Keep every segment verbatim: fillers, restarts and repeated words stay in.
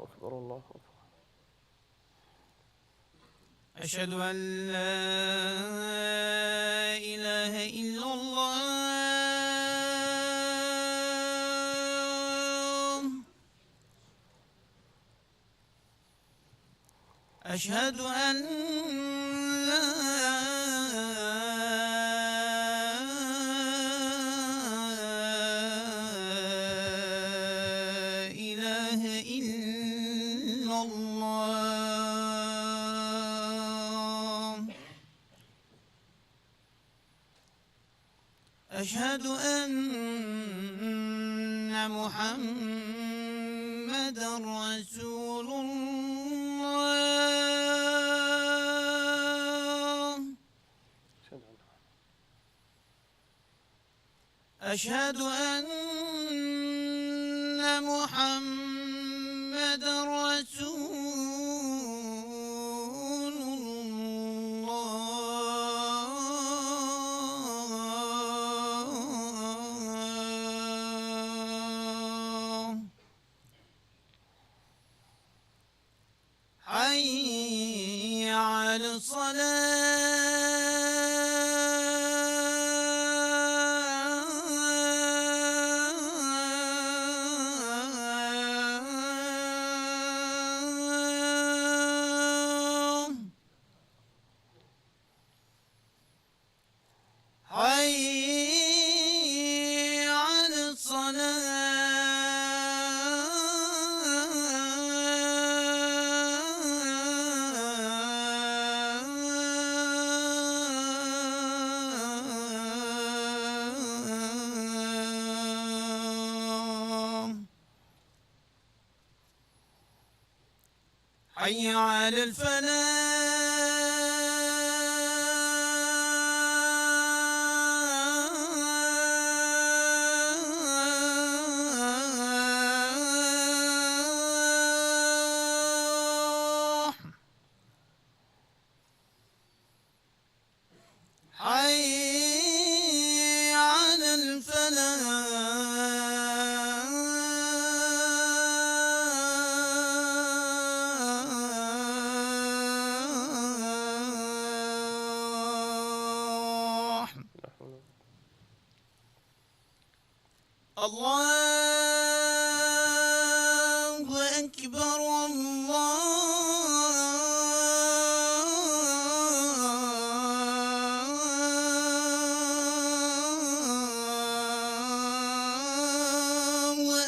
أكبر، الله أكبر. أشهد أن لا إله إلا الله. أشهد أن لا إله إلا الله. أشهد أن محمدا رسول الله. أشهد أن محمدا رسول الله. حي على الصلاة. حي على الصلاة. حي على الفلاح. حي على الفلاح. الله أكبر، الله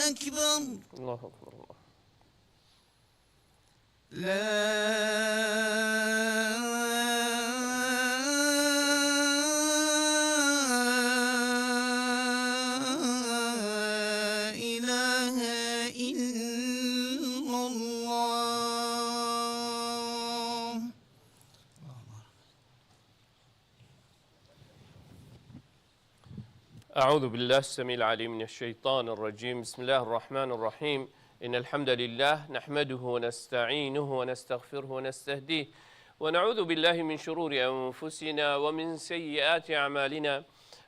أكبر. الله أكبر، الله. لا إله إلا الله. أعوذ بالله السميع العليم من الشيطان الرجيم. بسم الله الرحمن الرحيم. إن الحمد لله نحمده ونستعينه ونستغفره ونستهديه، ونعوذ بالله من شرور أنفسنا ومن سيئات أعمالنا.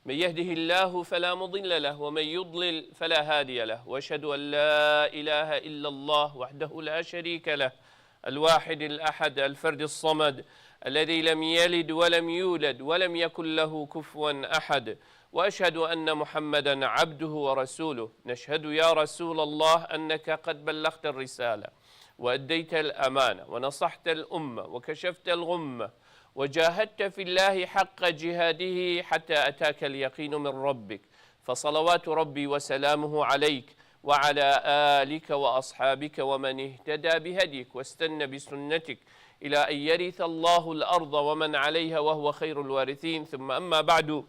من يهده الله فلا مضل له، ومن يضلل فلا هادي له. وأشهد أن لا إله إلا الله وحده لا شريك له، الواحد الأحد الفرد الصمد الذي لم يلد ولم يولد ولم يكن له كفوا أحد. وأشهد أن محمدا عبده ورسوله. نشهد يا رسول الله أنك قد بلغت الرسالة وأديت الأمانة ونصحت الأمة وكشفت الغمة وجاهدت في الله حق جهاده حتى أتاك اليقين من ربك، فصلوات ربي وسلامه عليك وعلى آلك وأصحابك ومن اهتدى بهديك واستن بسنتك إلى أن يرث الله الأرض ومن عليها وهو خير الوارثين، ثم أما بعد.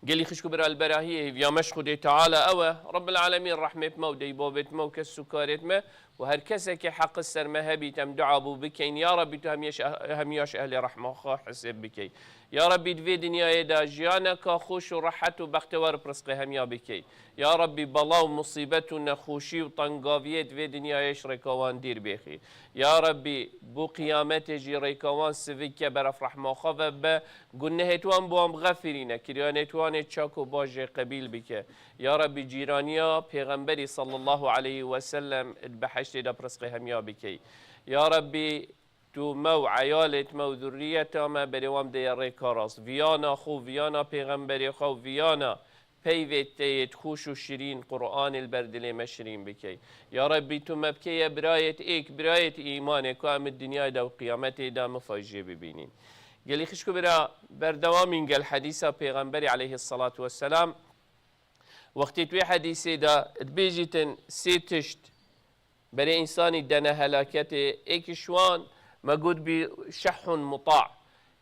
Gelî xişk û bira li berahiyê, hêviya me ji Xwedê Teala ew e, Rebbil Alemîn rehmê bi me û dey bavêt me û kes û karêt me û her kesekê heqi ser me hebît, em dua bû bikeyn, ya Rebbî tu hemiyeş eh-, hemiya ji ehlê rehma xwe hesêb bikey. Ya Rebbî di vê dinyayê de jiyaneka xweş û rehet û bextewar bi rizqê hemiya bikey. Ya Rebbî bela û musîbet û nexweşî û tengaviyê di vê dinyayê ji rêka wan dîr bêxî. Ya Rebbî bo qiyametê jî rêka wan sivik ke beref rehma xwe ve bibe, gunehêt wan bi wan bixefirîne, kiryanêt wan ê çak û baş jê qebîl bike. Ya Rebbî cîraniya Pêxemberî sallallahu aleyhi ve sellem di behşetê tê de bi rizqê hemiya bikey. Ya Rebbî, tu me û eyalêt me û zurriyeta me berê wan bideye rêka rast. Viyana xwe, viyana pêxemberê xwe û viyana peyvêt te yêt xûş û şirîn Qur'anê li ber dilê me şirîn bikey. Ya Rebbî, tu me bikeye birayêt êk, birayêt îmanê ku em di dinyayê de û qiyametê de mifajiyê bibînîn. Gelî xişk û bira, berdewamîn gel hedîsa Pêxemberê aleyhisselatu vesselam. Wextê tu wê hedîsê de dibêjîtin sê tişt berê însanî dene helaketê, êk ji wan me got bî şehhun muta'.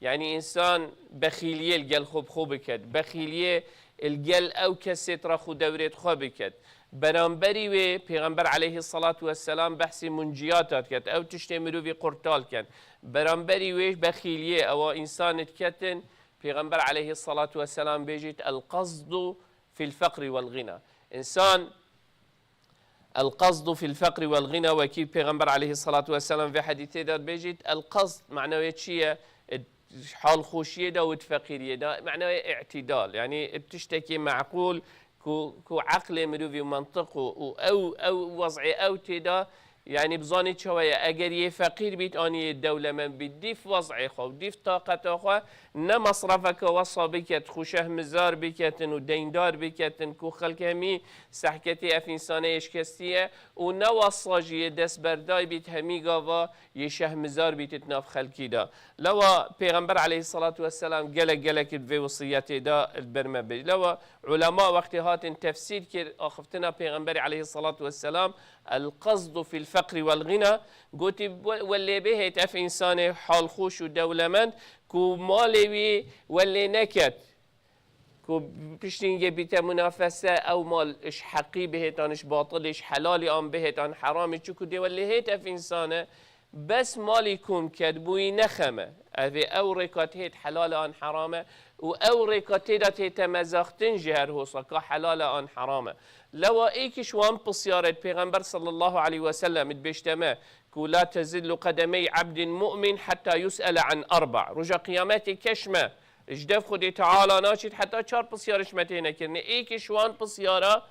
Yanî însan bexîliyê li gel xwe bi xwe biket, bexîliyê li gel ew kesêt re xwe dewrêt xwe biket. Beramberî wê Pêxember aleyhisselatu vesselam behsî munciyata diket, ew tiştê mirovî qurtal ken. Beramberî wê bexîliyê ewa însan diketin, Pêxember aleyhisselatu vesselam bêjît, "El qasdu fil feqri vel ghina." Însan, "El qasdu fil feqri vel ghina", wekî Pêxember aleyhisselatu vesselam vê hedîsê de dibêjît, "El qasd", mena wê çi ye? Hal xweşiyê de û di feqîriyê de, mena wê îtidal, yanî tiştekî meqûl, ku, ku eqlê mirovî û mentiq û, û ew, ew wez'ê ew tê de, yanî bizanî çawa ye, eger yê feqîr bît, anî yê dewlemend bît, dîf wez'ê xwe û dîf taqeta xwe, ne mesrefeke wesa biket, xwe şehmizar biketin û deyndar biketin, ku xelk hemî sehketê ev însane yê şikestî ye û ne wesa jî yê destberday bît, hemî gava yê şehmizar bît di nav xelkî de. Lewa Pêxember aleyhisselatu vesselam gelek, gelek bi vê wesiyetê de li ber me bê. Lewa ulema wextê hatin tefsîr kir, axiftina Pêxemberê aleyhisselatu vesselam, "El qasdu fil feqri vel ghina", gotî, "We-, welê bihêt ev însanê halxweş û dewlemend ku malê wî welê neket, ku piştî hingê bîte munafese, ew mal ji heqî bihêt an ji batilî, ji helalî an bihêt an heramî, çiku dê welê hêt ev însane bes malî kom ket, bûyî nexeme." Ev ê ew rêka tê hêt helal e an heram e û ew rêka tê de tê te mezaxtin jî her hosa ka helal e an heram e. Lewa êk ji wan pisyarêt Pêxember sallallahu aleyhi ve sellem dibêjte me ku, "La tezillu qedemey abdin mu'min hatta yus'ele an arba." Roja qiyametê keş me ji dev Xwedê Teala naçît heta çar pisyar ji me tê nekirinê. Êk ji wan pisyara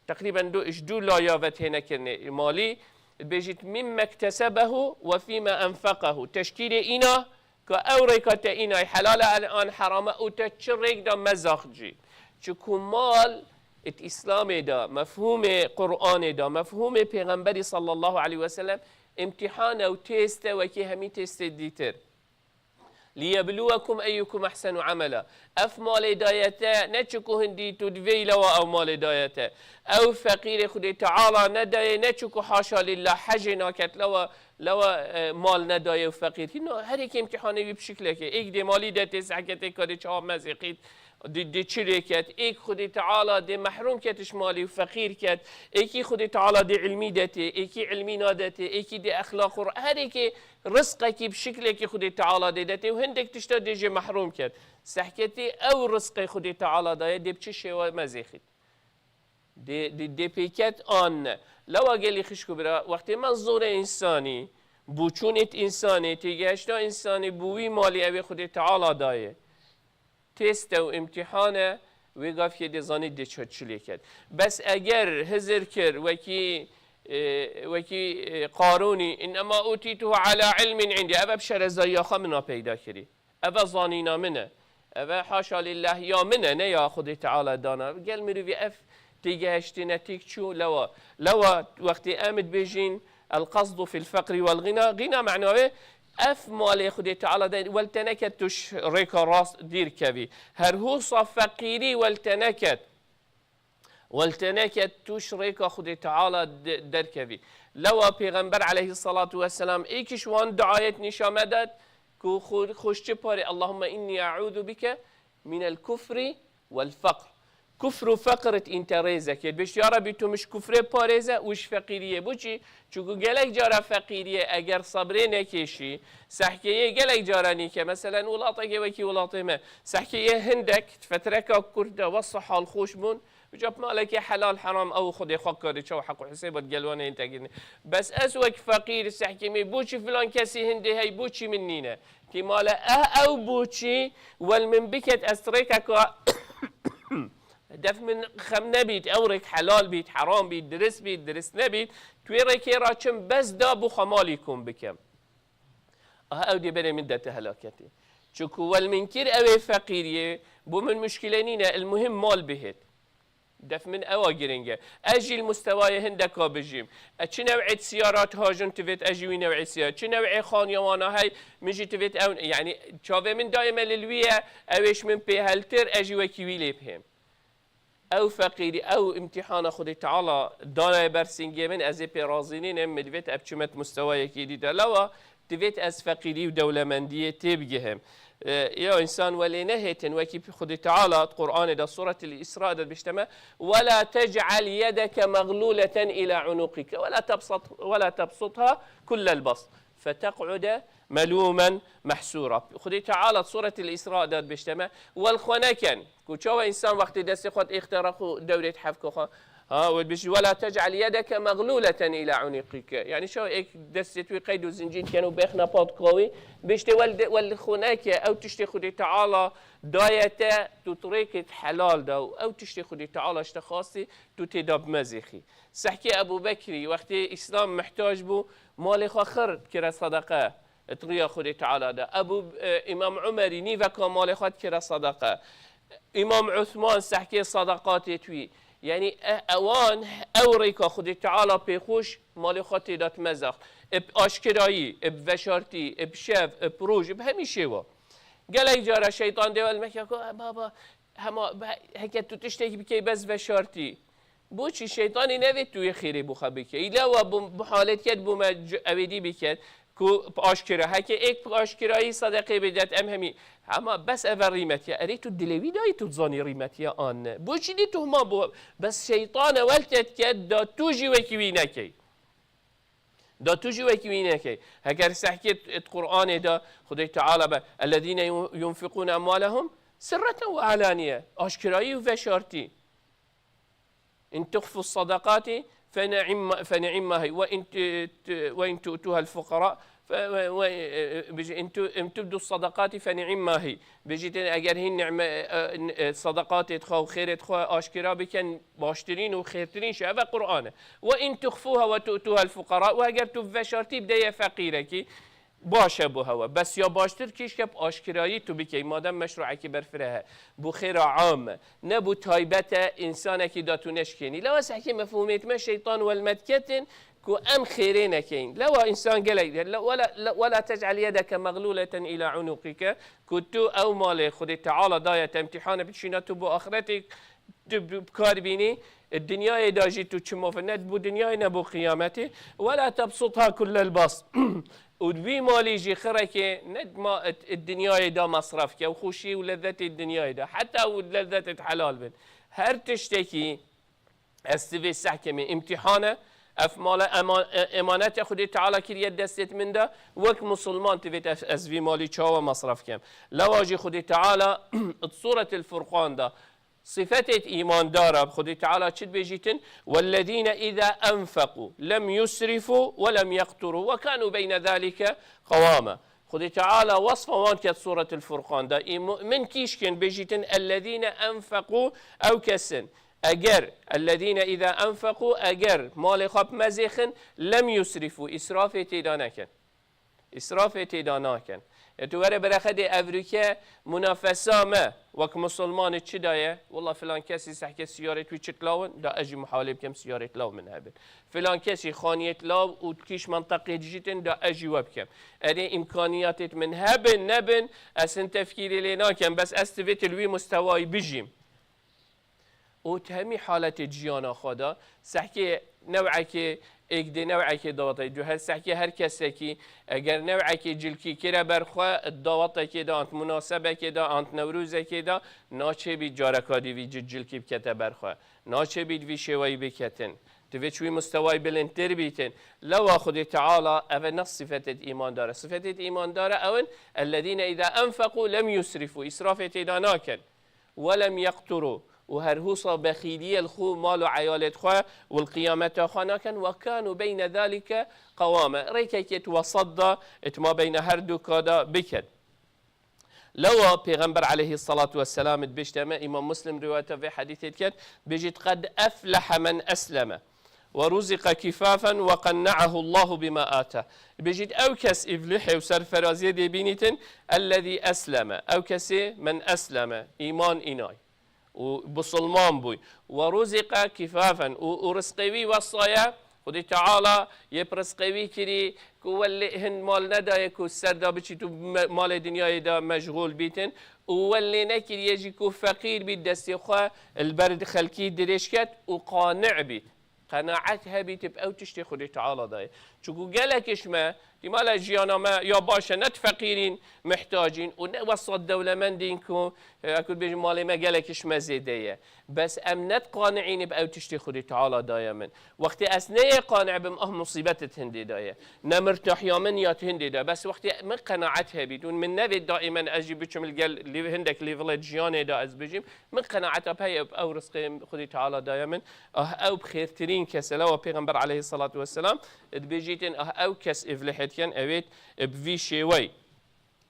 teqrîben du, ji du laya ve têne kirinê. Malî, dibêjît, "Mimma iktesebehu ve fîma enfeqehu." Teşkîlê îna, ka ew rêka te îna helal e an heram e û te çi rêk de mezaxt jî. Çiku mal, it Îslamê de, mefhûmê Qur'anê de, mefhûmê Pêxemberî sallallahu aleyhi ve sellem, îmtîhan e û têst e wekî hemî têstê dîtir. "Liyebluwekum eyyukum ehsenu amela." Ev malê daye te, ne çiku hindî tu divê lewa ew malê daye te. Ew feqîrê Xwedê Teala nedaye, ne çiku haşa lillah hecê naket lewa, lewa, e, mal nedaye û feqîr. Hîna her êkê îmtîhanê wî bi şiklekê. Êk dê malî de tê sehketê karê çawa mezêqît, di, di çi lê ket. Êk Xwedê Teala dê mehrûm ket ji malî û feqîr ket. Êkî Xwedê Teala dê ilmî de tê, êkî ilmî nade tê, êkî dê exlaq û her êkê rizqekî bi şiklekî Xwedê Teala dê de tê û hindek tişta dê jê mehrûm ket. Sehketî ew rizqê Xwedê Teala daye dê bi çi şêwe mezêxît. Dê, dê, dê pêket an ne. Lewa gelî xişk û bira, wextê me zorê însanî, bûçûnêt însanê, têgehişta însanê, bû wî malî ew ê Xwedê Teala daye. Têst e û îmtîhan e, wê gavkê dê zanî dê çi, çi lê ket. Bes eger hizir kir, wekî, e, wekî, e, Qarûnî, "Innema utîtuhu ala ilmin îndî", ev, ev şerezayiya xwe min a peyda kirî. Ev e zanîna min e. Ev e haşa lillah ya min e, ne ya Xwedê Teala dana. Gel mirovî ev têgehiştine têk çû lewa. Lewa wextê em dibêjin, "El qasdu fil feqri vel ghina." Ghina mena wê, ev malê Xwedê Teala de wel te neket tu ji rêka rast dîr kevî. Her hosa feqîrî wel te neket. Wel te neket tu ji rêka Xwedê Teala de-, derkevî. Lewa Pêxember aleyhissalatu vesselam êk ji wan duayet nîşa me dat ku xwe-, xwe ji çi parê, "Allahümme inni e'udu bike minel kufri vel feqr." Kufr û feqr it înterêzekê. Dibêjt, "Ya Rebî, tu min ji kufrê parêze û ji feqîriyê." Bo çi? Çunku gelek cara feqîriyê eger sebrê nekêşî, sehkeyê gelek cara nîke. Meselen, welatekê wekî welatê me, sehkeyê hindek, fetreka kurt de wesa halxweş bûn, bi ca malekê helal heram ew Xwedê xwe karê çawa heq û hesêba digel wan ên tekirinê. Bes ez wek feqîr sehkê me, bo çi filan kesî hindê hey, bo çi min nîne? Tî male eh ew bo çi, wel min biket ez rêkeka Def min xem nebît, ew rêk helal bît, heram bît, dirist bît, dirist nebît, tu wê rêkê re çim, bes da bo xwe malî kom bikim. Aha, ew dê berê min dete helaketê. Çunku wel min kir, ew ê feqîriyê, bo min muşkile nîne, el muhim mal bihêt. Def min ewa giring e. Ez jî li mustewayê hindeka bijîm. E, çi new'ê siyara dihajin, tivêt ez jî wî new'ê siyara. Çi new'ê xaniya wana hey, min jî tivêt ew. Yanî çavê min daîme li wî ye, ew ê ji min pêheltir, ez jî wekî wî lê bihêm. Ew feqîrî, ew îmtîhana Xwedê Teala daye ber singê min, ez ê pê razî nînim, min divêt ev çimet mustewayekî dî de. Lewa divêt ez feqîrî û dewlemendiyê têbigihim. E, ya însan welê nehêtin, wekî Xwedê Teala di Qur'anê de, Suretil Îsra de dibişte me, "Wela tec'al yedeke mexlûleten îla unûqike, wela tebsat-, wela tebsutha kullel bast, feteq'ude melûmen mehsûra." Xwedê Teala di Suretil Îsra de dibişte me, wel xwe neken, ku çawa însan wextê destê xwe diêxte rex û dewrê dihevke xwe, ha, we dibêjî, "Wela tec'al yedeke mexlûleten îla unîqîke." Yanî çawa êk destê wî qeyd û zincîr dikin û bêxne patka wî, bêjtê, "Wel de, wel xwe neke, ew tiştê Xwedê Teala daye te, tu di rêkê helal de û ew tiştê Xwedê Teala ji te xwastî, tu tê de bimezêxî." Sehkê Ebû Bekrî, wextê Îslam mihtac bû, malê xwe xir dikire sedeqe di riya Xwedê Teala de. Ebû, e, Îmam Umerî nîveka malê xwe dikire sedeqe. Îmam Usman sehkê sedeqatê twî. Yanî, e, ewan ew rêka Xwedê Teala pê xweş malê xwe tê de dimezext. Bi aşkirayî, bi veşartî, bi şev, bi roj, bi hemî şêwa. Gelek cara şeytan dê welmeke ku, "E, baba, hema, be-, heke tu tiştekî bikey bes veşartî." Boçî şeytanî nevê tu yê xêrê bo xwe bikey. Îla wa bu, bu halet ket bo me c-, ewêdî biket ku bi aşkira. Heke êk bi aşkirayî sedeqê bidet em hemî. Hema bes eve rîmetiye. Erê tu dilê wî dayî tu dizanî rîmetiye an ne. Boçî dî tu hema bo. Bes şeytan ewel te diket da tu jî wekî wî nekey. Da tu jî wekî wî nekey. Heger sehkê di Qur'anê de Xwedê Teala be, "Ellezîne yun-, yunfiqûne emwalehum sirreten ve alaniye." Aşkirayî û veşartî. "In tuxfu sadakati fe ni'imma, fe ni'imma hi. Ve in tu-, tu-, ve in tu'tuha el fuqara, fe, ve, ve, e, e, biji, in tu-, in tubdu sadakati fe ni'imma hi." Bêjîtin, eger hîn nîme-, e, e, sadaqatê xwe û xêrê xwe aşkira bikin, baştirîn û xêrtirîn şey, ev e Qur'an e. "Ve in tuxfuha ve tu'tuha el fuqara", û eger tu veşartî bideyê feqîrekî, baş e bo hewe. Bes ya baştir kîşke bi aşkirayî tu bikey, madem meşruekî berfireh e. Bo xêra am e. Ne bo taybet e, însanekî da tu neşkênî. Lewa sehkê mefhûmêt me şeytan welmed ketin, ku em xêrê nekeyin. Lewa însan gelek de, le-, wela, le-, wela tec'al yedeke mexlûleten îla unûqîke, ku tu ew malê Xwedê Teala daye te îmtîhane bidişîne tu bo axretê tu bi, bi kar bînî, dinyayê de jî tu çi move ne bo dinyayê ne bo qiyametê. Wela tebsutha kullel bast. Û wî malî jî xirekê ne ma, dinyayê de mesref ke û xweşî û lezzetê dinyayê de. Heta û lezzetê helal bin. Her tiştekî Ez divê sehkemê îmtîhan e. Ev mala ema-, e-, emanet e Xwedê Teala kiriye destêt min de. Wek musulman divêt ez, ez vî malî çawa mesref kem. Lewa jî Xwedê Teala di Sûretil Furqan de sifetêt îmandara Xwedê Teala çi dibêjîtin? "Wellezîne îzâ enfeqû lem yusrifû ve lem yeqturû ve kânû beyne zâlike qewâme." Xwedê Teala wesfa wan ket Sûretil Furqan de. Ê mu'min kîşkin bêjîtin, "Ellezîne enfeqû", ew kesin. Eger, "Ellezîne îzâ enfeqû", eger malê xwe bimezêxin, "lem yusrifû", îsrafê têda nekin. Îsrafê têda nakin. E tu were berexe dê evrike munafesa me wek musulmanê çi daye? Wela filan kesî sehke siyarêt wî çit lawin, da ez jî muhawelê bikim siyarêt law min hebin. Filan kesî xaniyêt law û kîş menteqê dijîtin, da ez jî we bikim. Erê îmkaniyatêt min hebin, nebin, ez hin tefkîrê lê nakim, bes ez divêt li wî mustewayî bijîm. Û di hemî haletê jiyana xwe de, sehkê new'ekê êk dê new'ekê dawetê, du her sehkê her kesekî, eger new'ekê cilkî kire ber xwe, di dawetekê de, an di munasebekê de, an di Newrozekê de, naçêbî careka dî vî cil-, cilkî bikete ber xwe. Naçêbî di vî şêweyî biketin. Divê çi wî mustewayî bilindtir bîtin. Lewa Xwedê Teala, ev e ne sifetêt îmandar e. Sifetêt îmandar e ew in, "Ellezîne îzâ enfeqû lem yusrifû", îsrafê têda nakin. "Ve lem yeqturû", û her husa bexîliyê li xwe, mal û eyalêt xwe û li qiyameta xwe nakin, "ve kânû beyne zalike qewame", rêkekê di wesat de, di mabeyna her du ka de biket. Lewa Pêxember aleyhissalatu vesselam dibêjte me, Îmam Muslim rîwayeta vê hedîsê diket, dibêjit, "Qed eflehe men esleme ve ruziqe kifafen ve qenne'ahu Allahu bima ate." Dibêjit, ew kes îflihê û serferaziyê dê bînîtin, ellezî esleme, ew kesê men esleme, îman înay û bisilman bûy. Ve ruziqe kifafen û, û rizqê wî wesa ye, Xwedê Teala yê bi rizqê wî kirî ku welê hin mal nedaye ku ser da biçît û me-, malê dinyayê de meşxûl bîtin û welê nekiriye jî ku feqîr bît, destê xwe li ber xelkî dirêj ket û qani bît. Qenaet hebît bi ew tiştê Xwedê Teala daye. Çunku gelek ji me, dîmala jiyana me ya baş e, ne di feqîrîn, mihtacîn û ne wesat dewlemendîn ku, e, ku dibêjin malê me gelek ji me zêde ye. Bes em ne diqani'în bi ew tiştê Xwedê Teala daye min. Wextê ez neyê qani' bim, ah musîbet di hindê daye. Ne mirtahiya min ya di hindê daye. Bes wextê min qenaet hebît û min nevê daîmen ez jî biçim li gel lê-, hindek lêvelê di jiyanê de ez bijîm, min qenaeta pey ew, ew rizqê Xwedê Teala daye min. Ah, ew bi xêrtirîn kes e. Lewa Pêxember aleyhissalatu vesselam dibêjîtin, ah, ew kes îflihê dikin, ewêt bi vî şêwey.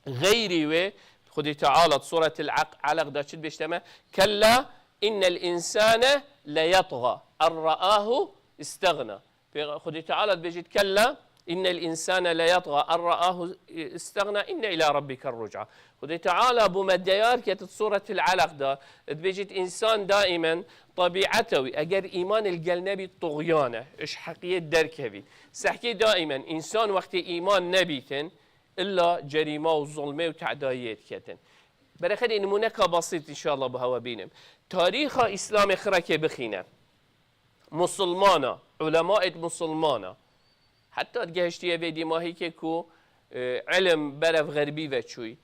Xeyrî wê, Xwedê Teala di Suretil Aq-, Alaq de çi dibêjte me? Kella innel insane leyatga en raahu istagna. Pê-, Xwedê Teala dibêjit, "Kella innel insane leyatga en raahu istagna inne ila rabbike ruca." Xwedê Teala bo me diyar ket di Suretil Alaq de, dibêjit, însan daîmen tabieta wî, eger îman li gel nebît, tuxyan e, ji heqiyê derkevî. Sehkê daîmen însan wextê îman nebîtin, illa cerîma û zulmê û tedayiyê diketin. Berexedê nimûneka basît înşallah bi hewe bînim. Tarîxa Îslamê xirekê bixîne. Musulmana, ulemaê musulmana, heta gehiştiye vê dîmahîkê ku, e, ilim berev xerbî ve çûy.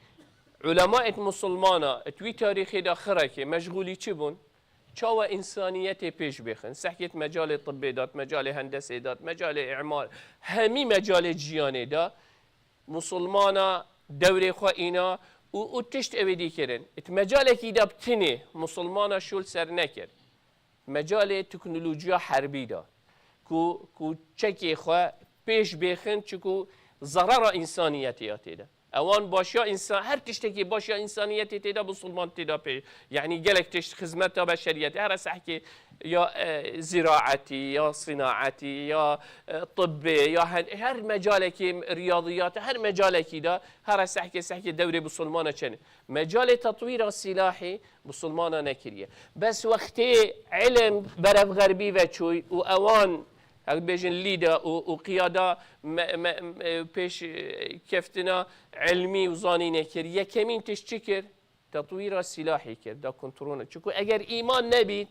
Ulemaê musulmana, di wî tarîxê de xirekê, meşgûlî çi bûn? Çawa însaniyetê pêş bêxin? Sehkê di mecalê tibbê de, di mecalê hendesê de, di mecalê îmar, hemî mecalê jiyanê de, musulmana dewrê xwe îna û, û tişt ewê dî kirin. Di mecalekî de bi tinê musulmana şûl ser nekir. Mecalê teknolojiya herbî de ku, ku çekê xwe pêş bêxin, çiku zerara însaniyetê ya tê de. Ewan başiya însan, her tiştekî başiya însaniyetê tê de, musulman tê de pê. Yanî gelek tişt xizmeta beşeriyetê, here sehkê ya, e, ziraetî, ya sinaetî, ya, e, tibbê, ya hen-, her mecalekî riyadiyatê, her mecalekî de, here sehkê, sehkê dewrê musulmana çene. Mecalê tetwîra silahî musulmana nekiriye. Bes wextê ilim berev xerbî ve çûy û ewan, hek bêjin, lîda û, û qiyada me, me, me, pêş, e, keftina ilmî û zanînê kir. Yekemîn tişt çi kir? Tetwîra silahî kir, da kontrol. Çiku eger îman nebît,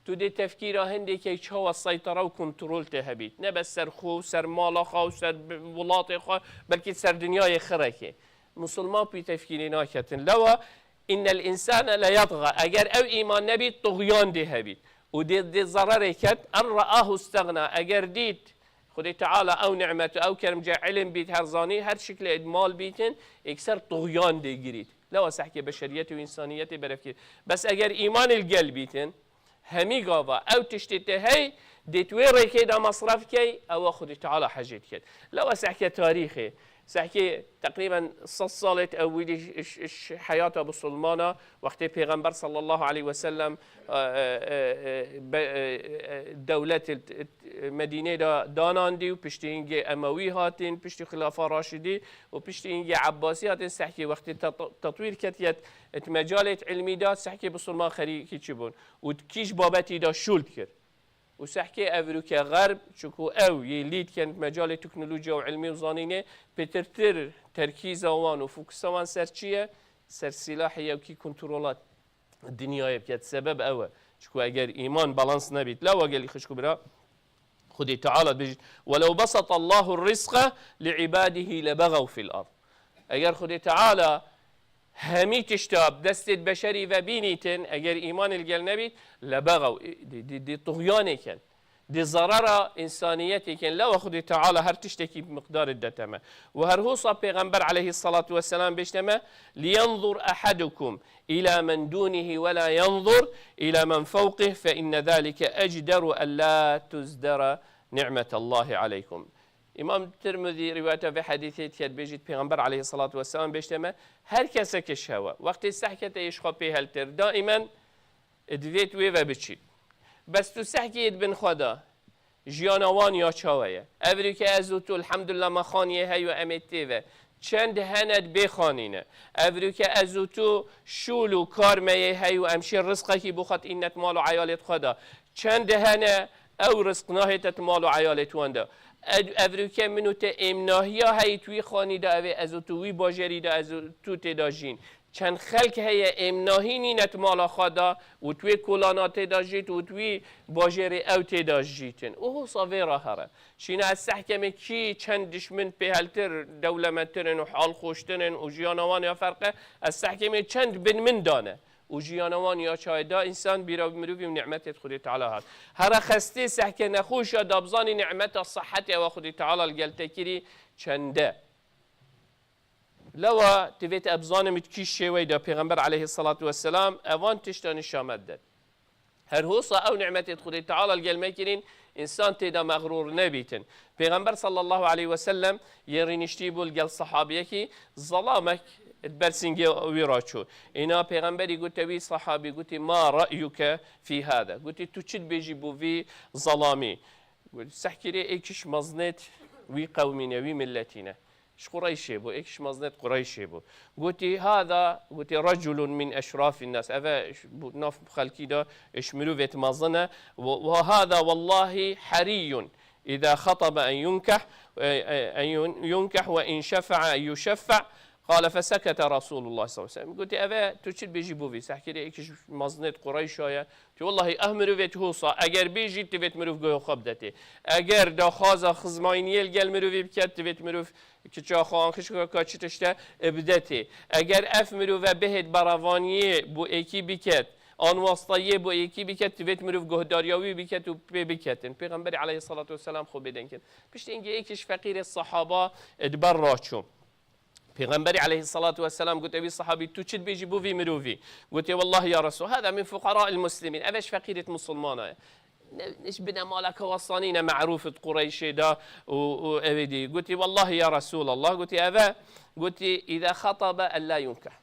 tu dê tefkîra hindê key çawa seytara û kontrol te hebît. Ne bes ser xwe û ser mala xwe û ser bi-, welatê xwe, belkî ser dinyayê xirekê. Musulman pî tefkîrê naketin. Lewa innel insane leyatga. Eger ew îman nebît, tuxyan dê hebît. Û dê, dê zererê ket, en raahu stagna. Eger dît, Xwedê Teala ew nimet û ew kerem ce ilim bît, her zanî, her şiklê mal bîtin, êkser tuxyan dê girît. Lewa sehkê beşeriyetê û însaniyetê berevkir. Bes eger îman il gel bîtin, hemî gava ew tiştê te hey, dê tu wê rêkê de mesref key, ewa Xwedê Teala hecê diket. Lewa sehke tarîxê, sehkê teqrîben sed salê ew wîdî ş-, ş-, ş-, heyata musulmana, wextê Pêxember sallallahu aleyhi ve sellem, e, e, e, e, be-, e, e, dewlet il-, Medînê de danandî û piştî hingê Emewî hatin, piştî Xilafa Raşidî û piştî hingê Ebbasî hatin, sehkê wextê tet-, tetwîr ketiye di mecalê ilmî de, sehkê musulman xerîkî çi bûn û di kîj babetî de şûl dikir. Û sehkê evrûke xerb, çiku ew yê lî dikin di mecalê teknolojiya û ilmî û zanînê, pêtirtir terkîza wan û fokusa wan ser çi ye? Ser silahê yewkî kontrola dinyayê biket. Sebeb ew e. Çiku eger îman balans nebît, la we gelî xişk û bira, Xwedê Teala dibêjit, "Welew besata Allahu rizqa li ibadihi lebagaw fil ard." Eger Xwedê Teala hemî tişta bi destê beşerî ve bînîtin, eger îmanê li gel nebît, lebagaw, dê, dê, dê tuxyanê ken. Dê zarara însaniyetê ken. Lewa Xwedê Teala her tiştekî bi miqdarê dete me. Û her hosa Pêxember aleyhissalatu vesselam bêjte me, "Liyenzur ahadukum ila men dunihi ve la yenzur ila men fewqih fe inne zalike ecderu en la tuzdera ni'metallahi aleykum." Îmam Tirmizî rîwayeta vê hedîsê diket, bêjît Pêxember aleyhissalatu vesselam bêjte me, her kesek ji hewe wextê sehkete yê ji xwe pê heltir, daimen divêt wê ve biçît. Bes tu sehkê yê di bin xwe de, jiyana wan ya çawe ye? Evrûke ez û tu, elhamdulillah, me xaniyê hey û em ê tê ve. Çend hene di bê xanî ne? Evrûke ez û tu şûl û kar me yê hey û em şê rizqekî bo xwe tînet mal û eyalêt xwe de. Çend hene ew rizq nahête ti mal û eyalêt wan de? Ev-, evrûke min û te êmnahiya heyî tu wî xanî de, ev ê ez û tu wî bajarî de ez û tu tê de jîn. Çend xelk heye êmnahî nîne ti mala xwe de û tu wê kolana tê de jît û tu wî bajarê ew tê de jîtin. Û hosa vê re here. Şîna ez sehkemê kî çend dişmin pêheltir, dewlemettir in û halxweştir in û jiyana wan ya ferq e, ez sehkemê çend bin min dane. Û jiyana wan ya çaye da însan bîra mirovî û nimetê Xwedê Teala hat. Here xestê sehke nexweşa da bizanî nimeta sihetê ewa Xwedê Teala li gel te kirî çende. Lewa divêt e bizanim tu kî şêwey da Pêxember aleyhissalatu vesselam evan tişta nîşa me dide. Her hosa ew nimetê Xwedê Teala li gel me kirîn, însan tê de mexrûr nebîtin. Pêxember sallallahu aleyhi ve sellem yê rîniştî bû li gel sahabiyekî, zelamek di ber singê wî re çû. Îna Pêxemberî gote wî sahabî, gotî, "Ma ra'yuke fî hada?" Gotî, "Tu çi dibêjî bo vî zelamî?" Gotî, "Sehkirê êkiş mezinêt wî qewmî ne, wî miletî ne." Ji Qureyşê bû, êkiş mezinêt Qureyşê bû. Gotî, "Hada", gotî, "reculun min eşrafin nas." Ev e ş-, bu nav xelkî de, e, ji mirovêt mezin e. "Ve, ve hada wallahi hariyun. Îza xataba en yunkeh, e, e, en yun-, yunkeh ve in şefa'a en yuşeffa." Qale fesekete Resulullah sallallahu aleyhi ve sellem. Gotî, "Ev e tu çi dibêjî bo vî? Sehkirê êkiş mezinêt Qureyşa ye." Tu wellahî ev mirovê tu hosa, eger bêjî, divêt mirov guhê xwe bidetê. Eger daxwaza xizmayîniyê li gel mirovî biket, divêt mirov kiça xwe an xişka ka çi tişte bidetê. Eger ev mirove bihêt beravaniyê bo êkî biket, an wastayiyê bo êkî biket, divêt mirov guhdariya wî biket û pê biketin. Pêxemberê aleyhissalatu vesselam xwe bêdeng kir. Piştî hingê êkiş feqîrê sahaba di ber ra çû. Pêxemberî aleyhissalatu vesselam gote wî sahabî, "Tu çi dibêjî bo vî mirovî?" Gotê, "Wallahi ya Resul, hada min fuqara'il muslimin." Ev e ji feqîrêt musulmana ye. Ne, ne ji binemaleke wastanî ne, me'rûf di Qureyşê de û, û ev ê dî. Gotî, "Wallahi ya Resulallah." Gotî, "Ev e." Gotî, "Îza xatabe en la yunkeh."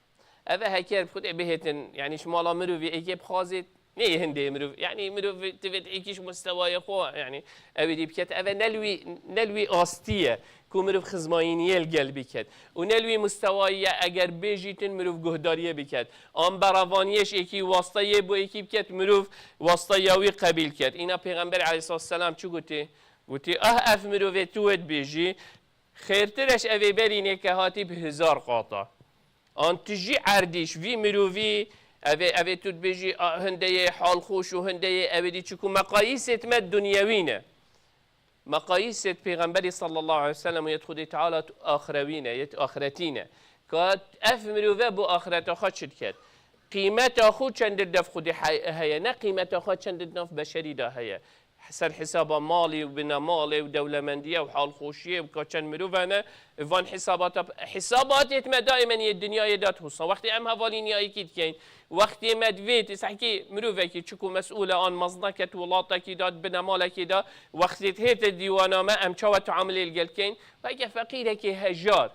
Ev e heker bi xudê bihêtin, yanî ji mala mirovî êkê bixwazê, neyê hindê mirov, yanî mirov divêt êkî ji mustewayê xwe, yanî ew ê dî biket. Ev e ne li wî, ne li wî astî ye ku mirov xizmayîniyê li gel biket. Û ne li wî mustewayî ye eger bêjîtin mirov guhdariyê biket. An beravaniyê ji êkî wasteyê bo êkî biket, mirov wasteya wî qebîl ket. Îna Pêxemberê aleyhissalatu vesselam çi gotî? Gotî, "Ah, ev mirovê tu wê dibêjî, xêrtir e ji evê berînê ke hatî bi hezar qata." An tu jî erdî ji vî mirovî, ev ê, ev ê tu dibêjî, a, hindeyê halxweş û hindeyê ew ê dî, çiku meqayîsêt me dunyewî ne. Meqayîsêt Pêxemberî sallallahu aleyhi ve sellem û yêt Xwedê Teala tu axirewî ne, yêt axiretî ne. Ka ev mirove bo axireta xwe çi diket? Qîmeta xwe çend di dev Xwedê he-, heye, ne qîmeta xwe çend di nav beşerî de heye. Ser hesaba malê û binemalê û dewlemendiyê û halxweşiyê û ka çend mirov hene, van hesabata, hesabatêt me daîmen yê dinyayê de dihûsa. Wextê em hevalîniyayekî dikeyn, wextê me divêt, sehkî mirovekî çiku mesûl e an mezineke di welatekî de, di binemalekî de, wextê dihête dîwana me, em çawa teamilê li gel dikeyn? Weke feqîrekê hejar,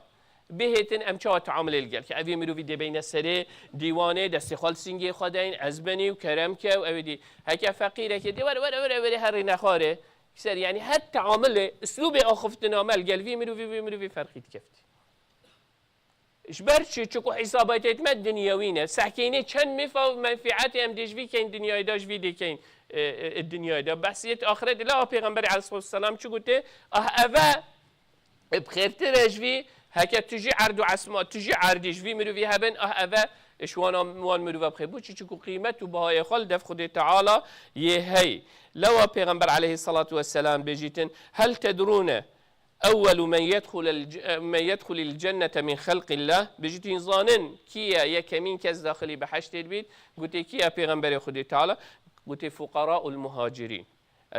bihêtin em çawa teamilê li gel ke? Evê mirovî dê beyne serê dîwanê, destê xwe li singê xwe deyn, ez benî û kerem ke û ew ê dî. Heke feqîrekê dê were, were, were, were herî nexwarê. Ser, yanî her teamilê, uslûbê axiftina me li gel vî mirovî, vî mirovî ferqî dikeftî. Ji ber çi? Çiku hîsabatêt me dinyewî ne. Sehkênê çend mifa û menfîetê em dê ji vî keyn dinyayê de ji vî dê keyn, e, e, dinyayê de. Behsiyêt axirêt la Pêxemberê aleyhissalatu vesselam çi gote? Ah, eve Bi xêrtir e ji vî, heke tu jî erd û esma, tu jî erdî ji vî mirovî hebin, ah, eve ji wan, wan mirove bi xêr. Bo çi? Çiku qîmet û bahayê xwe li dev Xwedê Teala yê hey. Lewa Pêxember aleyhissalatu vesselam bêjîtin, "Hel tedrûne ewwelu men yedxulel c-, men yedxulil cennete min xelqillah?" Bêjîtin, zanin kî ye yekemîn kes daxilî behiştê dibît? Gotê, kî ye Pêxemberê Xwedê Teala? Gotê, fuqaraul muhacirîn.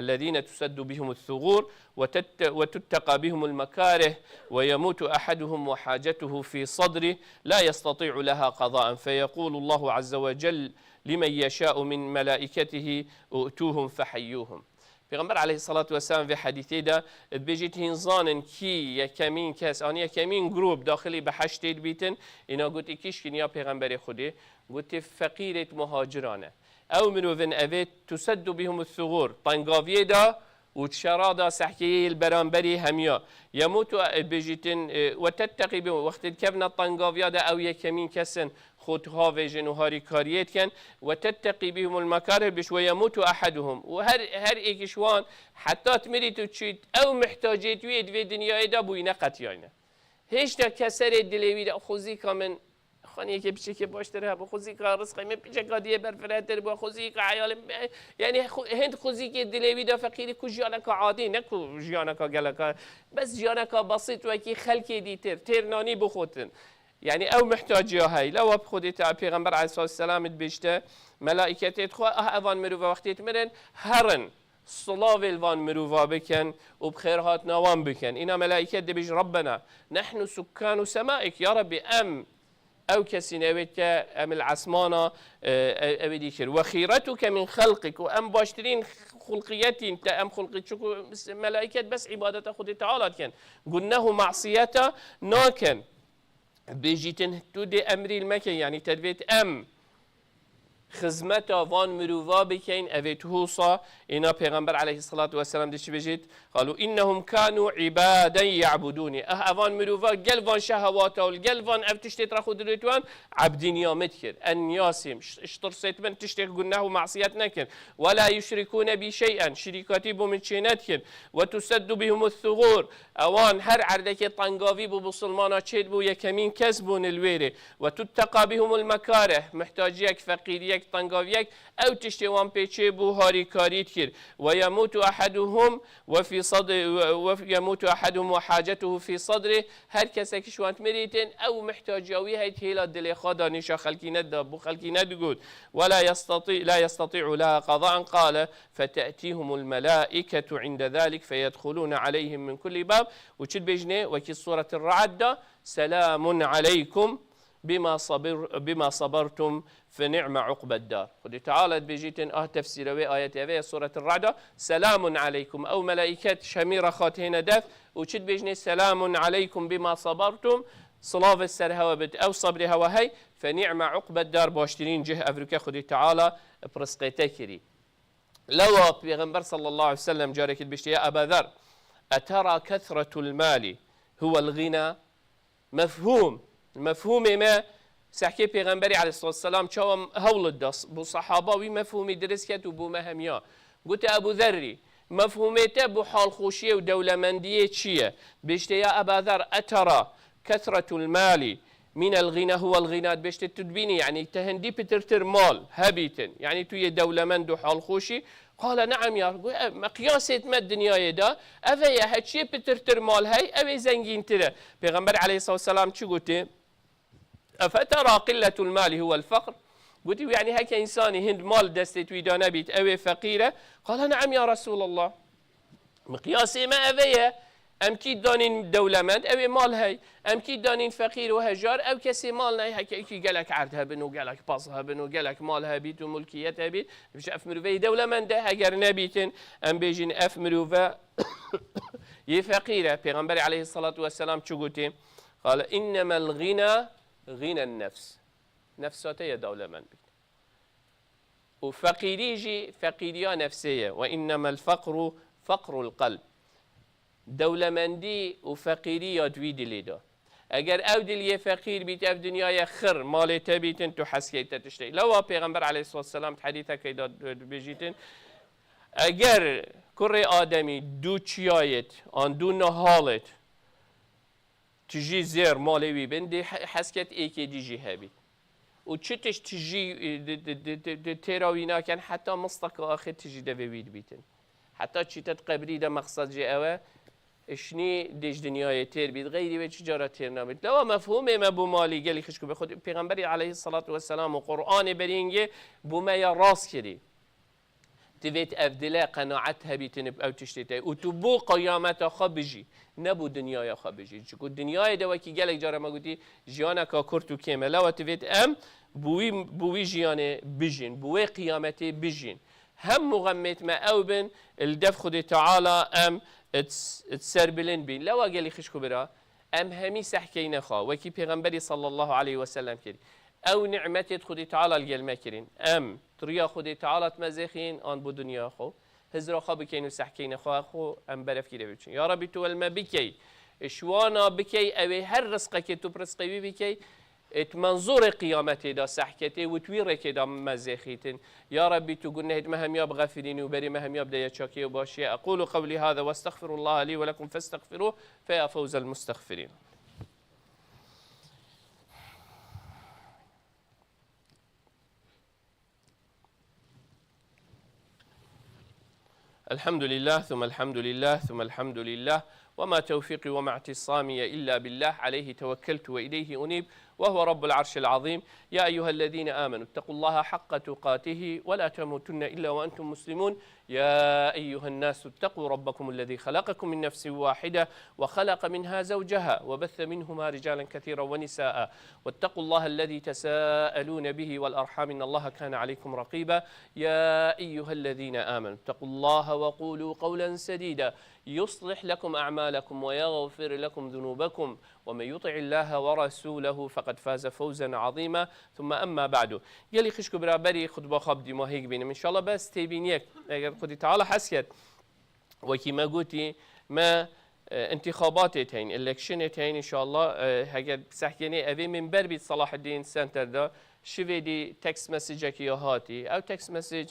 الذين تسد بهم الثغور وتت-، وتتقى بهم المكاره ويموت أحدهم وحاجته في صدره لا يستطيع لها قضاء فيقول الله عز وجل لمن يشاء من ملائكته ائتوهم فحيوهم. Pêxember aleyhissalatu vesselam vê hedîsê de dibêjît, hîn zanin kî yekemîn kes, an yekemîn grûp daxilî behiştê dibîtin, îna got, kîşkin ya Pêxemberê Xwedê? Gotê, feqîrêt muhaciran e. Ew mirovin evê tuseddu bihum thugur, tengaviyê de û şera da sehkeyê li beramberî hemiya. Yemutu, e, bêjîtin, e, ve tetteqî bihum, wextê dikevne tengaviya de ew yekemîn kesin xwe havêjin û harîkariyê dikin. Ve tetteqî bihumul mekarih biş ve yemutu ehaduhum. Û her, her êk ji wan heta dimirît û çît ew mihtaciyêt wî yê di vê dinyayê de bûyîne qetiyayne. Hêşta keserê dilê wî de xwezîka min Xaniyeke piçekê baştir hebû, xwezîka rizqê min piçeka diyê berfirehtir bû, xwezîka eyalê min, yanî xwe-, hênd xwezîkê dilê wî de feqîrî ku jiyaneka adî, ne ku jiyaneka geleka, bes jiyaneka besît wekî xelkê dîtir, têr nanî bixotin. Yanî ew mihtaciya hey. Lewa bi Xwedê te Pêxember aleyhissalatu vesselam dibêjte, melaîketê dixwe, ah evan mirova wextê dimirin, herin. Silavê li van mirova bikin û bi xêrhatina wan bikin. Îna melaîket dibêjin, Rabbena, nehnu sukkanu semaik, ya Rabbî, em ew kesî ne wê ke em li esmana, e, e, ew ê dî kir. Ve xîretuke min xelqik, û em baştirîn xulqiyetîn te, em xulqî, çunku melaîket bes îbadeta Xwedê Teala dikin. Guneh û masiyeta nakin. Bêjîtin, tu dê emrî li me ke, yanî te divêt em xizmeta van mirova bikeyn, evê tu husa, îna Pêxember aleyhissalatu vesselam dê çi bêjît? Qalu innehum kanu ibaden ya'buduni. Ah, evan mirova gel van şehewata û gel van ev tiştê tra xwe dilêt wan, ebdîniya min dikir. En niyasîm, ş-, ş-, tirsêt min tiştê guneh û masiyet nekir. Ve la yuşrikune bi şey'en, şirîkatî bo min çê nedikir. Ve tuseddu bihumus sugur, ewan her erdekê tengavî bû, bisilmana çêdibû, yekemîn kes bûn li wêrê. Ve tutteqa bihumul mekareh, mihtaciyek, feqîriyek, tengaviyek, ew tiştê wan pê çêbû, harîkarî dikir. Ve yemutu ehaduhum ve fî sadri, ve, ve yemutu ehaduhum ve hacetuhu fî sadri, her kesek ji wan mirîtin, ew mihtaciya wî heyt hêla dilê xwe da nîşa xelkî neda, bo xelkî nedigot. Ve la yestati-, la yestati'u laha qada'en qale, fete'tihumul melaiketu inde zalik feyedhulune aleyhim min kulli bab. Û çi dibêjinê? Wekî Suretir Ra'd de, selamun aleykum bima sabir-, bima sabartum fe ni'me uqbed dar. Xwedê Teala dibêjîtin, ah tefsîra wê ayetê eve ye Suretir Ra'd de, selamun aleykum. Ew melaiket şemî re xat hêne def û çi dibêjinê? Selamun aleykum bima sabartum. Silavê ser hewe bit. Ew sabrê hewe hey, fe ni'me uqbed dar, baştirîn cih evruke Xwedê Teala bi rizqê te kirî. Lewa Pêxember sallallahu aleyhi ve sellem carekî dibêjte, ya Eba Zer, etera kesretul mali huwel gina? Mefhûm, mefhûmê me sehkê Pêxemberî aleyhissalatu vesselam çawa hewl da, bo sehaba wî mefhûmî dirist ket û bo me hemiya. Gote Ebû Zerrî, mefhûmê te bo halxweşiyê û dewlemendiyê çi ye? Bêjte, ya Eba Zer, etera kesretul mali minel gina huwel gina, dibêjte tu dibînî, yanî te hindî pitirtir mal hebîtin, yanî tu yê dewlemend û halxweşî? Qale ne'em ya, got, ev, miqyasêt me dinyayê de, ev e ye, heçiyê pitirtir mal hey, ew ê zengîntir e. Pêxember aleyhissalatu vesselam çi gotê? Efetera qilletul mali huwel feqr? Gotî, yanî heke însanî hind mal destê wî de nebît, ew ê feqîr e? Qale ne'em ya Resulallah. Miqyasê me ev e ye. Em kî danîn dewlemend, ew ê mal hey. Em kî danîn feqîr û hejar, ew kesê mal ney, heke kî gelek erd hebin û gelek paz hebin û gelek mal hebît û mulkiyet hebît. Dibêje, ev mirove yê dewlemend e, heger nebîtin, em bêjin, ev mirove yê feqîr e. Pêxemberê aleyhissalatu vesselam çi gotê? Qale, innemel gina ginen nefs. Nefsa te ye dewlemend bît. Û feqîrî jî feqîriya nefsê ye. Ve innemel feqru feqrul qelb. Dewlemendî û feqîrî ya di wî dilê de. Eger ew dil yê feqîr bît, ev dinyayê xir, malê te bîtin, tu heskê te tiştê. Lewa Pêxember aleyhissalatu vesselam di hedîsekê de dibêjîtin, eger kurê Ademî du çiyayêt, an du nihalêt, tijî zêr malê wî bin, dê he-, hesket êkê dî jî hebît. Û çi tişt tijî, e, di, di, di, di, di têra wî naken, heta misteka axir tijî devê wî dibîtin. Heta çîte di qebrî de mexsed jê ew e, şinî dê ji dinyayê têr bît, xeyrî wê çi cara têr nabît. Lewa mefhûmê me bo malî gelî xişk û bi xwe Pêxemberî aleyhissalatu vesselam û Qur'anê berîngê bo me ya rast kirî. Divêt ev dile qenaet hebîtin bi ew tiştê te û tu bo qiyameta xwe bijî, ne bo dinyaya xwe bijî. Çunku dinyayê de wekî gelek cara me gotî, jiyaneka kurt û kêm e. Lewa divêt em bi wî, bi wî jiyanê bijîn, bi wê qiyametê bijîn. Hemû xemêt me ew bin, li dev Xwedê Teala em di serbilind bîn. Lewa gelî xişk û bira, em hemî sehkeyne xwe, wekî Pêxemberî sallallahu aleyhi ve sellem kirî. Ew nimetê di Xwedê Teala li gel me kirîn. Em di riya Xwedê Teala dimezêxîn an bo dinya xwe. Hizra xwe bikeyn û sehkeyne xwe xwe em berevkî de biçin. Ya Rebî tu wel me bikey. Ji wana bikey, ew ê her rizqekê tu bi rizqê wî bikey. Ê tu menzûrê qiyametê de sehketê û tu wî rêkê de mezêxîtin. Ya Rebî tu gunehêt me hemiya bixefirînî û berê me hemiya bideye çakiyê û başiyê. أقول قولي هذا وأستغفر الله لي ولكم فاستغفروه فيا فوز المستغفرين. الحمد لله ثم الحمد لله ثم الحمد لله، وما توفيقي وما اعتصامي إلا بالله، عليه توكلت وإليه أنيب، وهو رب العرش العظيم. يا أيها الذين آمنوا اتقوا الله حق تقاته ولا تموتن إلا وأنتم مسلمون. يا أيها الناس اتقوا ربكم الذي خلقكم من نفس واحدة وخلق منها زوجها وبث منهما رجالا كثيرا ونساء واتقوا الله الذي تساءلون به والأرحام إن الله كان عليكم رقيبا. يا أيها الذين آمنوا اتقوا الله وقولوا قولا سديدا يصلح لكم أعمالكم ويغفر لكم ذنوبكم ومن يطع الله ورسوله فقد فاز فوزا عظيما. ثم أما بعد. Gelî xişk û biraberî xutba xwe bi dîmahî bînim. İnşallah bes têbîniyek, eger Xwedî Teala hes ket, wekî me gotî, me, e, intixabatê teyn, electionê teyn, inşallah, e, heger sehkênê evê minber bît Salahaddin Center de, şivê dî text messagekî ya hatî. Ew text message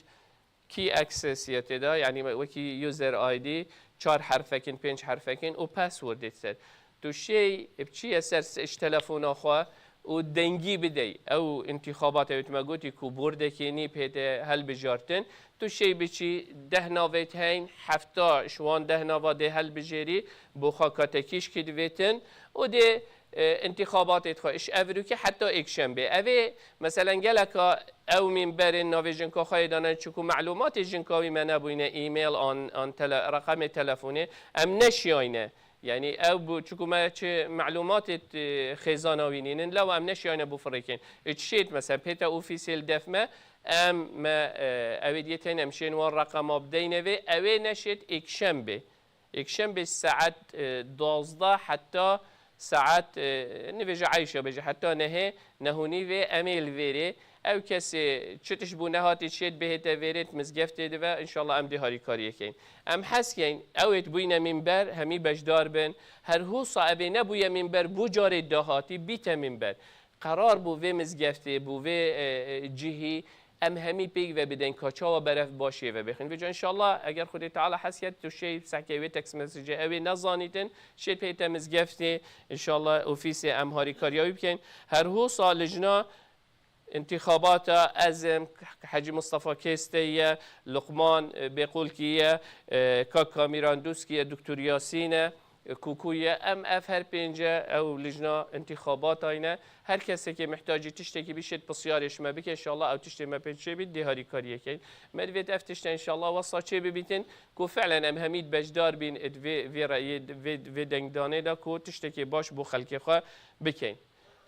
key access ye tê de, yanî wekî user I D, çar herfekin, pênc herfekin û passwordê ser. Tu şêy biçiye ser s-, ji telefona xwe û dengî bidey. Ew intixabat ew me gotî ku bordekê nî pê tê helbijartin. Tu şêy biçî deh navêt heyn, hefta ji wan deh nava dê helbijêrî, bo xwe katekîşkî divêtin û dê, e, intixabatê xwe ji evrûkê heta êkşembê. Ev ê, meselen, geleka ew mînberên navê jinka xwe yê dane, çiku melûmatê jinka wî me nebûyne, e-mail an, an tele-, reqemê telefonê, em neşiyayne. Yanî ew bû, çiku me çi melûmatê, e, xêzana wî nînin, lew em neşiyayne bifirêkin. Ê çi şêt, mesela, pê te ofîsê li def me, em, me, e, ew ê diyê tên em şên wan reqema bideyne vê, ew ê neşêt êkşembê. Êkşembê saet, e, duwazdeh heta saet, e, nivêje Eyşa bêje, heta nehê, nehûnî vê em ê li vêrê. Ew kesê çi tişt bû nehatî çêt bihête vêrê di mizgeftê dibe, înşallah em dê harîkariyê keyn. Em hez keyn, ew ê bûyne mînber, hemî beşdar bin. Her husa ev ê nebûye mînber, bû carê dahatî bîte mînber. Qerar bû vê mizgeftê, bû vê, e, e, cihî, em hemî pêk ve bidin ka çawa berev başiyê ve bêxin. Vêca înşallah eger Xwedê Teala hes ket, tu şêy sehkê wê text messagê ew ê nezanîtin, şêy pê te mizgeftê, înşallah ofîsê em harîkariya wî bikin. Her husa lijna intixabata ez im, Hecî Mistefa Kêstê ye, Luqman, e, Bêqulkî ye, e, Kak Kamîran Dûskî ye, Doktor Yasîn e, e, Kûkû ye. Em ev her pênce ew lijna intixabatayne. Her kesekê mihtacî tiştekî bî şêt pisyarê ji me bike, înşallah ew tiştê me pê çê bît, dê harîkariyê keyn. Me divêt ev tişte înşallah wesa çê bibîtin, ku fi'len em hemî beşdar bîn ed vê, vê reyê, vê, vê dengdanê de ku tiştekê baş bo xelkê xwe bikeyn.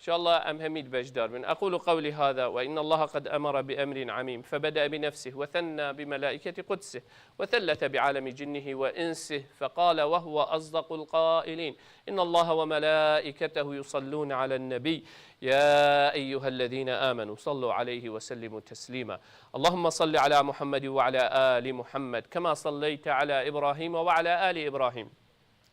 İnşallah em hemî beşdar bin. أقول قولي هذا وإن الله قد أمر بأمر عميم فبدأ بنفسه وثنى بملائكة قدسه وثلث بعالم جنه وإنسه فقال وهو أصدق القائلين إن الله وملائكته يصلون على النبي يا أيها الذين آمنوا صلوا عليه وسلموا تسليما. اللهم صل على محمد وعلى آل محمد كما صليت على إبراهيم وعلى آل إبراهيم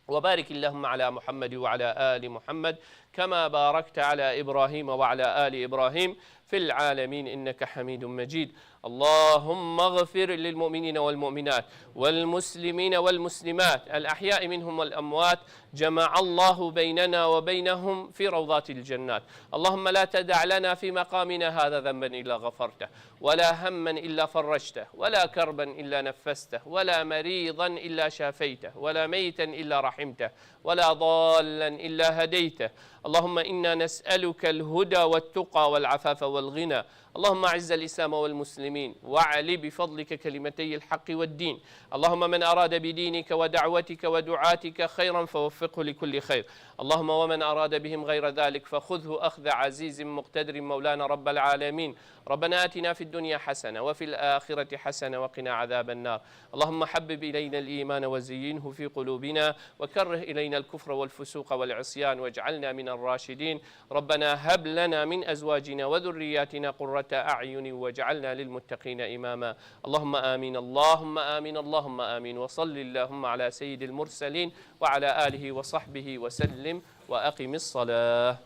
وبارك اللهم على محمد وعلى آل محمد كما باركت على إبراهيم وعلى آل إبراهيم في العالمين إنك حميد مجيد. اللهم اغفر للمؤمنين والمؤمنات والمسلمين والمسلمات الأحياء منهم والأموات. جمع الله بيننا وبينهم في روضات الجنات. اللهم لا تدع لنا في مقامنا هذا ذنبا إلا غفرته ولا هما إلا فرجته ولا كربا إلا نفسته ولا مريضا إلا شافيته ولا ميتا إلا رحمته ولا ضالا إلا هديته. اللهم إنا نسألك الهدى والتقى والعفاف والغنى. اللهم أعز الإسلام والمسلمين وأعل بفضلك كلمتي الحق والدين. اللهم من أراد بدينك ودعوتك ودعاتك خيرا فوفقه لكل خير. اللهم ومن أراد بهم غير ذلك فخذه أخذ عزيز مقتدر مولانا رب العالمين. ربنا آتنا في الدنيا حسنة وفي الآخرة حسنة وقنا عذاب النار. اللهم حبب إلينا الإيمان وزينه في قلوبنا وكره إلينا الكفر والفسوق والعصيان واجعلنا من الراشدين. ربنا هب لنا من أزواجنا وذرياتنا قرة أعين واجعلنا للمتقين إماما. اللهم آمين، اللهم آمين، اللهم آمين. وصل اللهم على سيد المرسلين وعلى آله وصحبه وسلم وأقم الصلاة.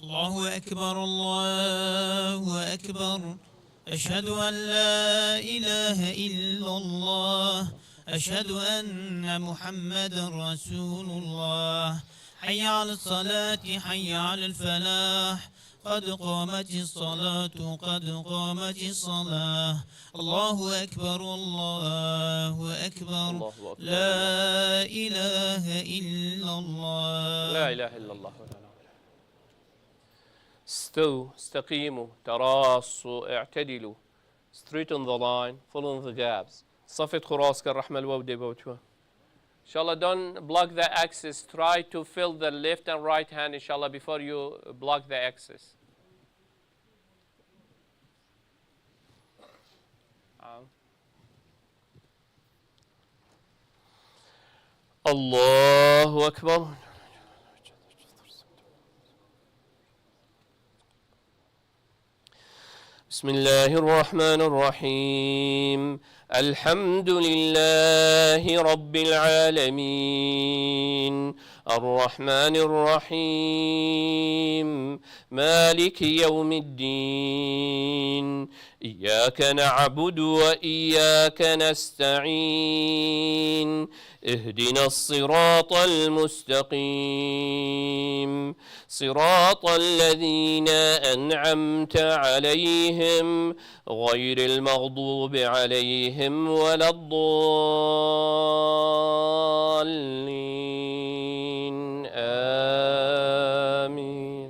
الله أكبر، الله أكبر. أشهد أن لا إله إلا الله. أشهد أن محمدا رسول الله. حي على الصلاة، حي على الفلاح. قد قامت الصلاة، قد قامت الصلاة. الله أكبر، الله أكبر. الله أكبر. لا إله إلا الله. لا إله إلا الله. استووا، استقيموا، تراصوا، اعتدلوا. Straighten the line, fill in the gaps. Safê xwe rast ke, rehme li we û dê we û tu. Inshallah, don't block the axis. Try to fill the left and right hand, inshallah, before you block the axis. Allahu Ekber. بسم الله الرحمن الرحيم. الحمد لله رب العالمين. الرحمن الرحيم. مالك يوم الدين. إياك نعبد وإياك نستعين. اهدنا الصراط المستقيم. صراط الذين أنعمت عليهم غير المغضوب عليهم ولا الضالين. آمين.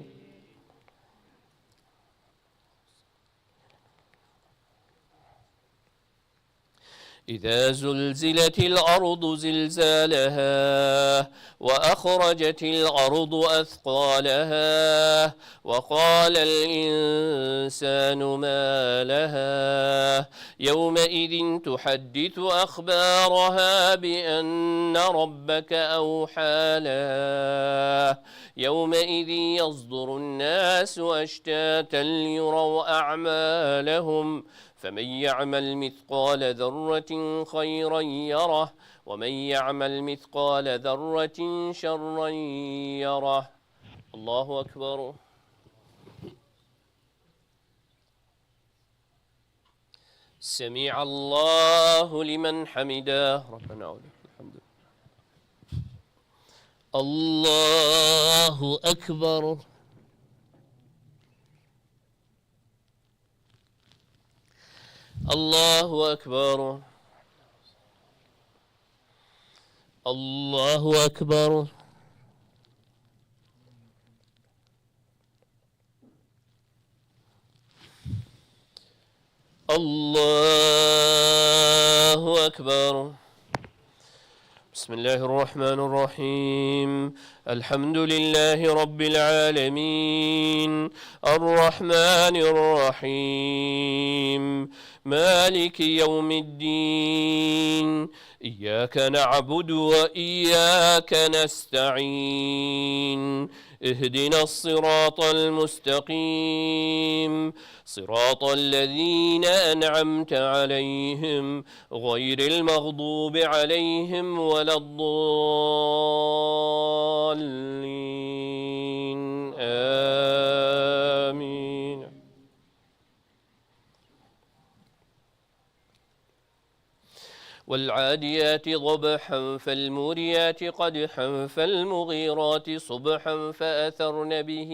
إذا زلزلت الأرض زلزالها وأخرجت الأرض أثقالها وقال الإنسان ما لها يومئذ تحدث أخبارها بأن ربك أوحى لها يومئذ يصدر الناس أشتاتا ليروا أعمالهم فمن يعمل مثقال ذرة خيرا يره ومن يعمل مثقال ذرة شرا يره. الله أكبر. سمع الله لمن حمده. ربنا ولك الحمد. الله أكبر. الله أكبر. الله أكبر. الله أكبر. بسم الله الرحمن الرحيم. الحمد لله رب العالمين. الرحمن الرحيم. مالك يوم الدين. إياك نعبد وإياك نستعين. اهدنا الصراط المستقيم. صراط الذين أنعمت عليهم غير المغضوب عليهم ولا الضالين. آمين. والعاديات ضبحا فالموريات قدحا فالمغيرات صبحا فأثرن به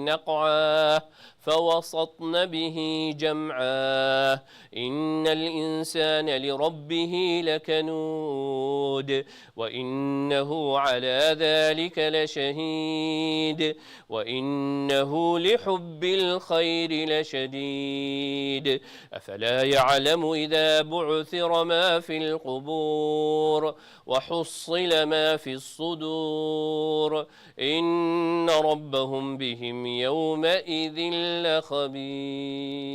نقعا فوسطن به جمعا إن الإنسان لربه لكنود وإنه على ذلك لشهيد وإنه لحب الخير لشديد أفلا يعلم إذا بعثر ما في القبور وحصل ما في الصدور إن ربهم بهم يومئذ لخبير.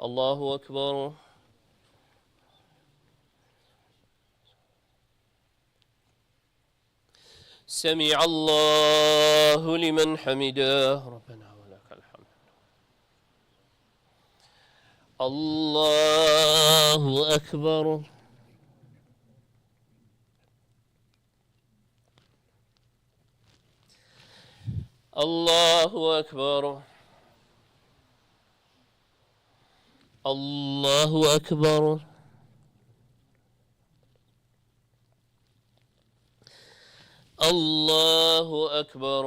الله أكبر. سمع الله لمن حمده. ربنا ولك الحمد. الله أكبر. الله أكبر. الله أكبر. الله أكبر.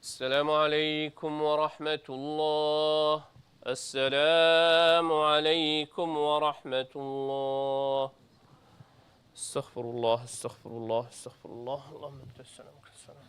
السلام عليكم ورحمة الله. السلام عليكم ورحمة الله. استغفر الله، استغفر الله، استغفر الله. اللهم أنت السلام، ومنك السلام.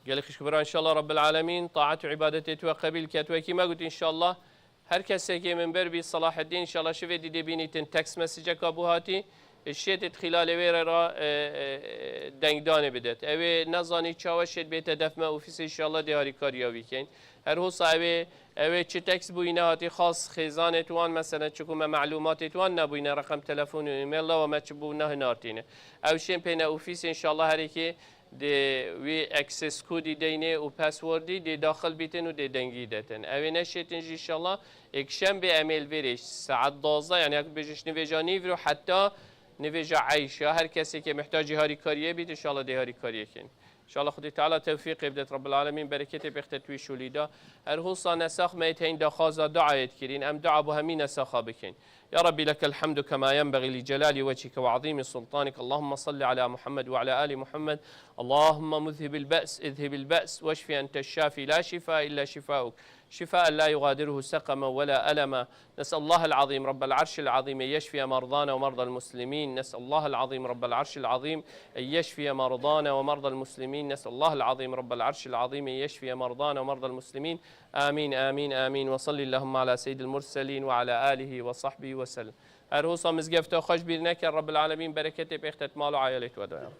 Gelek xişk bira, înşallah Rabbil Alemîn taat û îbadetê tu qebîl ket. Wekî me got, înşallah her kesekê min ber bî Selaheddîn, înşallah şivê dî dê bînîtin text messageka bû hatî. Şêt êt xîlalê wê re ra, e, e, dengdanê bidet. Ew ê nezanî çawa şêt bête def me ofîsê, înşallah dê harîkariya wî keyn. Her hosa ew ê, ew ê çi text bûyîne hatî xas xêzanê tu wan, meselen çiku me melûmatê tu wan nebûyîne, reqem telefon û email la wa me çi bû nehinartîne. Ew şên pêne ofîsê, înşallah herêkê dê wî access codî deynê û passwordî dê daxil bîtin û dê dengî detin. Ew ê neşêtin jî înşallah êkşembê em ê li vêrê saet duwazdeh, yani yak bêje ji nivêja nîvro heta nivêja eyşa her kesê ke mihtacî harîkariyê bît, înşallah dê harîkariyê kin. Înşallah Xwedê Teala tewfîqê bidet Rabbil Alemîn, bereketê bêxte tu wî şolî da. Her hosa nesax me yê teyn daxwaza duayê dikirîn, em dua bo hemî nesaxa bikin. يا رب لك الحمد كما ينبغي لجلال وجهك وعظيم سلطانك. اللهم صل على محمد وعلى آل محمد. اللهم مذهب البأس، اذهب البأس، واشف أنت الشافي، لا شفاء إلا شفاؤك، شفاء لا يغادره سقما ولا ألما. نسأل الله العظيم رب العرش العظيم أن يشفي مرضانا ومرضى المسلمين. نسأل الله العظيم رب العرش العظيم أن يشفي مرضانا ومرضى المسلمين. نسأل الله العظيم رب العرش العظيم أن يشفي مرضانا ومرضى المسلمين. آمين، آمين، آمين. وصل اللهم على سيد المرسلين وعلى آله وصحبه وسلم. Her hosa mizgefta xweş bîr neke, Rabbil Alemîn bereketê pêxtet mal û ayalê tu de ya.